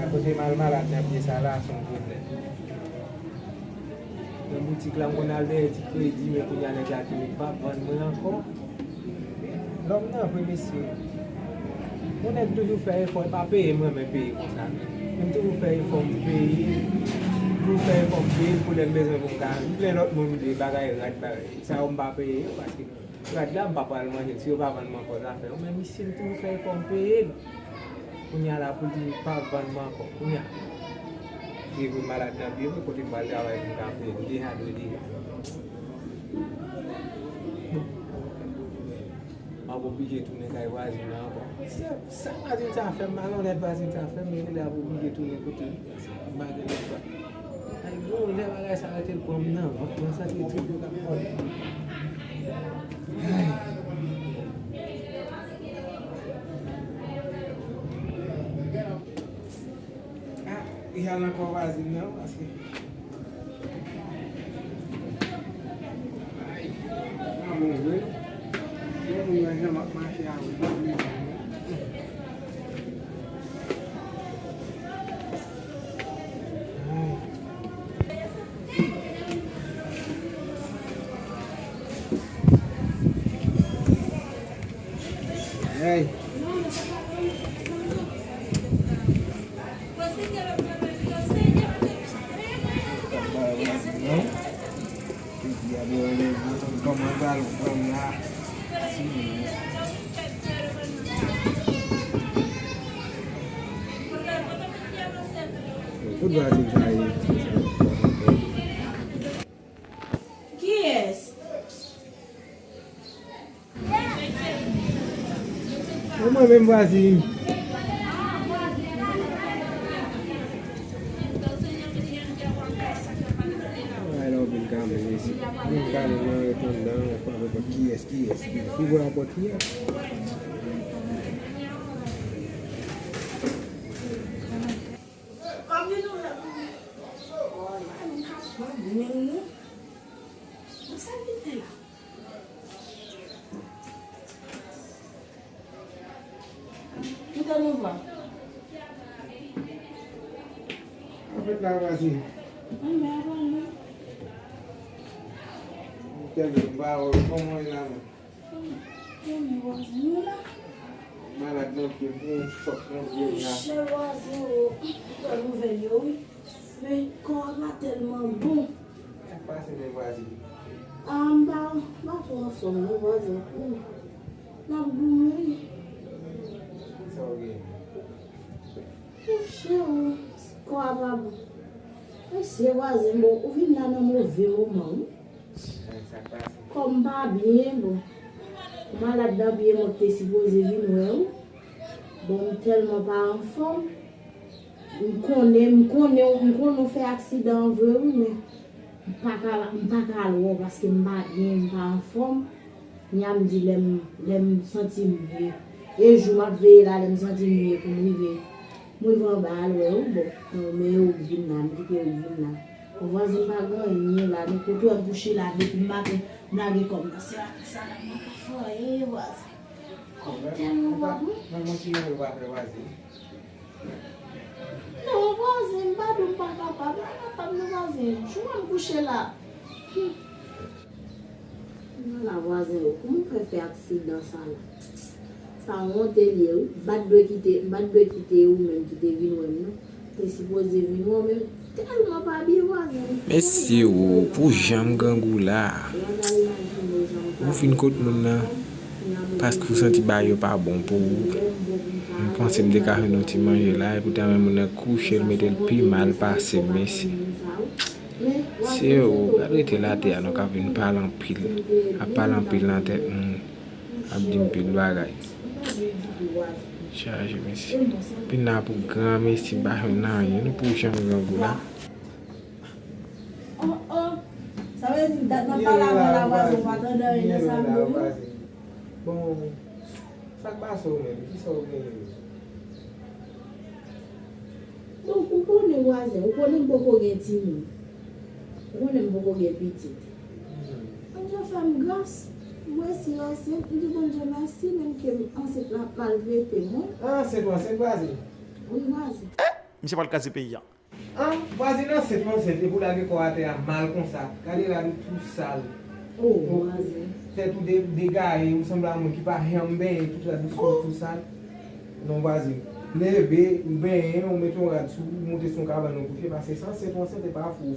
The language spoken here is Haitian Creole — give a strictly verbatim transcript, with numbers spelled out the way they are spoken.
Akote m al malad nan pye sa la, se yon pwoblèm. Nan boutik la, m konn al dèyè ti kredi, men kounye a nèg la di li p ap vann mwen ankò. Lòm nan vre, mesye. Yon nèg toujou fè efò, li pa peye m, renmen peye konsa. Men m toujou fè efò, m peye. M toujou fè efò, m peye l pou lè m bezwen pou m ka. M plen lòt moun vle bagay rad, bagay. Sa yo m pa peye yo, paske rad la, m pa pral manje l. Si yo pa vann mwen ankò zafè yo, men misye, m toujou fè efò, m peye l. Kounye a la, pou l di li p ap vann mwen ankò. Kounye a, li vin malad nan pye mwen, kote m pral travay pou m ka peye l. Deja dwe deja. M ap oblije tounen kay vwazin nan ankò. Se sa vwazin sa fè m mal, onèt vwazin sa fè m, men li ap oblije tounen kote li. M pa gen lòt chwa. Ay, gwo, lè bagay sa rete l pran m nan vant, mwen santi trip yo k ap pran m. Ay. Ah, li al nan kò vwazin nan, paske Ay, pa bon vre. Yon moun nan jan m ap mache avè l. Ay. Kiyès? E mwen menm vwazin. Ay, la, w vin ka menm isi. Vin ka menm nan, ret anndan, w ap pale kiyès, kiyès, kiyès. Ou wè w ap wè kiyès. Kòm gen nouvèl pou mwen. Oh, la, nou ka pran menm nou. Bon, sa l vin fè la? Kite nou vwa. Anfèt la, vwazin. Mwen, mwen, mwen. Tèlman m pa wè w, kòman w ye la menm? Kòman vwazin nou la? Malad nan pye m, gen yon chòk nan pye m la. Monchè vwazin, ou pran nouvèl yo, wi. Men kò a pa tèlman bon. Sa k pase menm vwazin? A, m pa, m pa twò anfòm non, vwazin. Hmm. N ap goumen, wi. Kisa w gen? Monchè, kò a pa bon. Mesye vwazin, bon, ou vin la nan move moman, wi. Kòm m pa byen, bon. Ou malad nan pye mwen, te sipoze vin wè w. Bon, m tèlman pa anfòm. M konnen, m konnen, m konnen w fè aksidan an vre, wi, men m pa ka, m pa ka al wè w paske m pa byen, m pa anfòm. Kounye a m di lè m, lè m santi m byen. E jou m ap veye la, lè m santi m byen pou m rive. M rive anba al wè w, bon, men yo vin la, m kite yo vin la. Bon, vwazin pa gen anyen la, men kote w wè m kouche la depi maten, m lage kò m nan se la, sa la, m pa ka fè anyen, vwazin. Kò m tèlman pa bon. Men mwen ti manje w pa fè vwazin. Non, vwazin, m pa di w m pa kapab, m pa kapab non, vwazin. Jou w wè m kouche la. Hmm. Ala vwazin, ou kòman fè fè aksidan sa la? Sa wonte l ye, wi. M pa t dwe kite, m pa t dwe kite ou menm ki te vin wè m, non. Te sipoze vin wè w, men m tèlman pa byen, vwazin. Mesye, o, pou jan m grangou la. Ou vin kot moun nan, paske ou santi bagay yo pa bon pou ou. M panse m te ka jwenn yon ti manje la, epoutan men moun nan kouche, l mete l pi mal pase m, mesye. Se ou, gad rete la atè a, nou ka vin pale anpil. Ap pale anpil nan tèt moun. Ap di m pil bagay. Chaje, mesye. Pi n la pou gran, mesye, m pa jwenn anyen. Nou pou jan m grangou la. Oh, oh. Sa vle di dat m ap pale avè w la, vwazin, ou pa tande anyen nan sa m di w. Bon, sa k pase w menm? Kisa w genyen? Donk, ou konnen vwazin, ou konnen m poko gen timoun. Ou konnen m poko gen pitit. Bondye fè m gras. Mwen si ansent, m di Bondye mèsi, menm ke m ansent la ap maltrete mwen. Ah, ansent ou ansent, vwazen? Wi, vwazen. Misye pral kraze peyi a. Ah, vwazen ansent, ou ansent, epi w lage kò atè a mal konsa. Gade rad ou tou sal. Oh, vwazen. Tèt ou de- degaye, ou sanble a moun ki pa janm benyen, tout rad ou sou tou sal. Non, vwazen. Leve, ou benyen, ou mete yon rad sou ou, ou moute sou yon kabann, ou kouche, paske se ansent ou ansent, e pa fou.